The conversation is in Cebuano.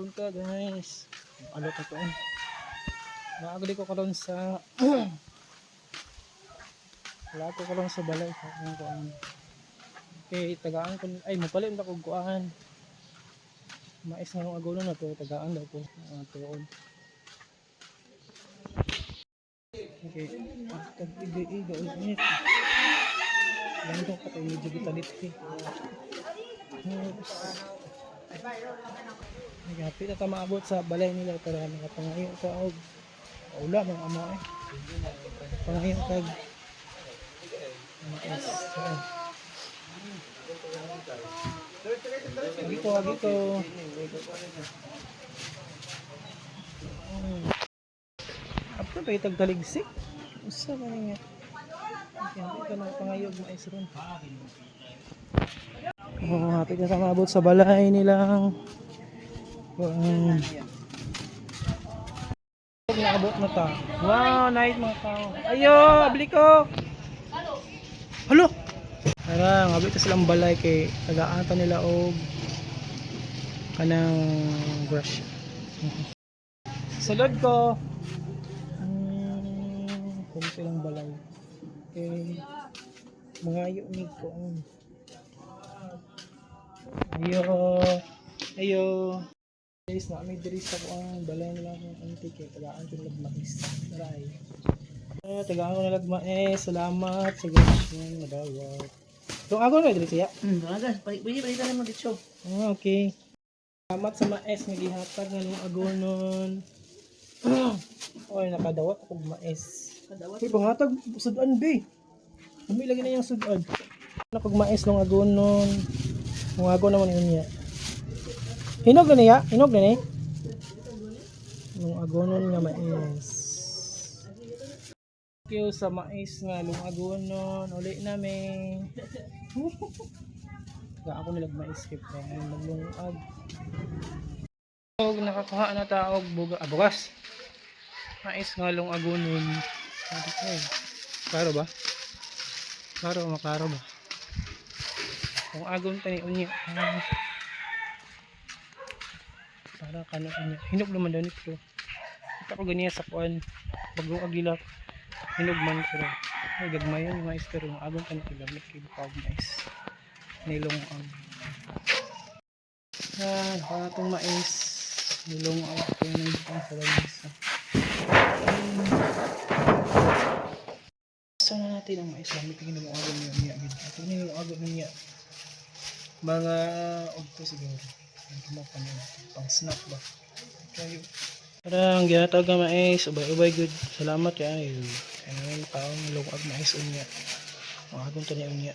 Karon ka, guys. Alo ka to. Naagli ko karon sa wala ko karon sa balay sa akong kuan. Okay, tagaan ko ay mopalit na kog kuan. Mais nga nung agulo na pero tagaan daw ko tuon. Okay, tag iga iga ulit. Ganito ka tayo medyo gitalit eh. Oops. Nagapit na ta maabot sa balay nila para makapangayo ta og ula mga amo eh. Pangayo tag mais. Agi ko, agi ko. Apo pa itag taligsik. Usa man nga. Okay, ka na pangayo og mais ron. Oh, hapit na ta maabot sa balay nilang naabot na ta. Wow, night mga tao. Ayo, abli ko. Halo. Tara, ngabit ta silang balay kay tagaan ta nila og kanang brush. Sulod ko. Kung silang balay. Kay mga ayo ni ko. Ayo. Ayo. Guys, na may diri sa kuang balay nila akong auntie kay tagaan ko nila mais. Tara ay. Eh, tagaan ko nila mais. Salamat sa grasyon madawat. Tung ako na diri siya. Bagas, pwede palitan naman dito. Ah, okay. Salamat sa mais nga gihatag nga nung agonon. Oy, nakadawat ako og mais. Kadawat. Uy, pangatag sudan be. Umi lagi na yung sudan. Nakog mais nung agonon. Nung agon naman yun niya. Hinog na niya? Hinog na ni? Nung agonon nga mais. Thank you sa mais nga lung agonon. Uli namin. Ga ako nilag mais kay pa maglungag. Og nakakuha na ta og buga, ah, bugas. Mais nga lung agonon. Sabi ko eh. Klaro ba? Klaro, maklaro ba? Kung agon tani unya. Ah. Para kano unya. Hinog naman daw ni pero. Kita ko ganiya sa kuan. Bagong agila. Hinog man pero. Ay gagmay yun yung mais pero ang agon tani gamit kay bukag mais. Nilong ang. Ah, naka itong mais. Nilong ang kaya nang sa lamesa. So na natin ang mais gamit tingin mo agad niya niya gid. Ito ni yung agad niya. Mga ogto siguro. Ang mo pa niya pang snack ba. Kayo. Parang gihatag nga mais, ubay-ubay good. Salamat kaayo. Kaya naman kaon lungag mais unya. Ang agong tani unya.